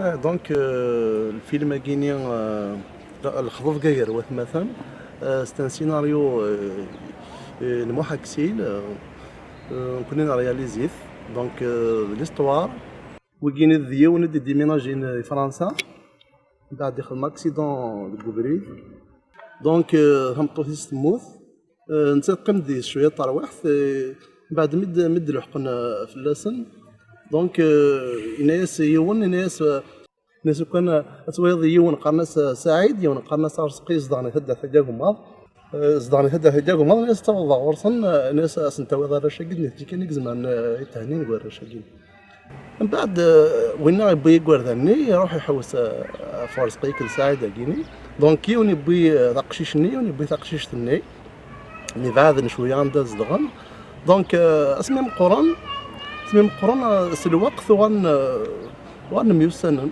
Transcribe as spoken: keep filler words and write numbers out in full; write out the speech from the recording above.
Donc, euh, lfilm-agi-ni, euh, Lexḍeb gar watmaten, euh, c'est un scénario, euh, euh, n Muḥ Aksil, euh, euh, nekkni i t-nréalisé. Donc, euh, l'histoire, wigi-ni d yiwen i d-idéménagin i Fransa, mbeɛd ixdem accident deg ubrid. Donc, euh, tameṭṭut-is temmut. Euh, netta yeqqim-d cwiya n terwiḥt, euh, mbeɛd mi d-, mi d-leḥqen, euh, fell-asen. Donc, euh, yenna-yas yiwen, yenna-yas, euh, yenna-yas, "Lukan, euh, ad twayeḍ yiwen qqaren-as, euh, Saɛid, yiwen qqaren-as Arezqi, zedɣen i taddart-agi agemmaḍ." Euh, zedɣen i taddart-agi agemmaḍ, yenna-yas, "Ad t-awiḍ ɣur-sen, euh, yenna-yas, ad sen-tawiḍ arrac-agi d nitni kan i izemren, euh, i thennin deg warrac-agi." Mbeɛd, euh, winna yewwi igerdan-nni, iruḥ iḥewwes, euh, ɣef Urezqi akked Saɛid-agi-ni. Donc, yiwen yewwi, euh, taqcict-nni, yiwen yewwi taqcict-nni. Mbeɛden cwiya anda zedɣen. Donc, euh, asmi meqqren, asmi meqqren, euh, s lweqt uɣalen, euh, uɣalen myussanen.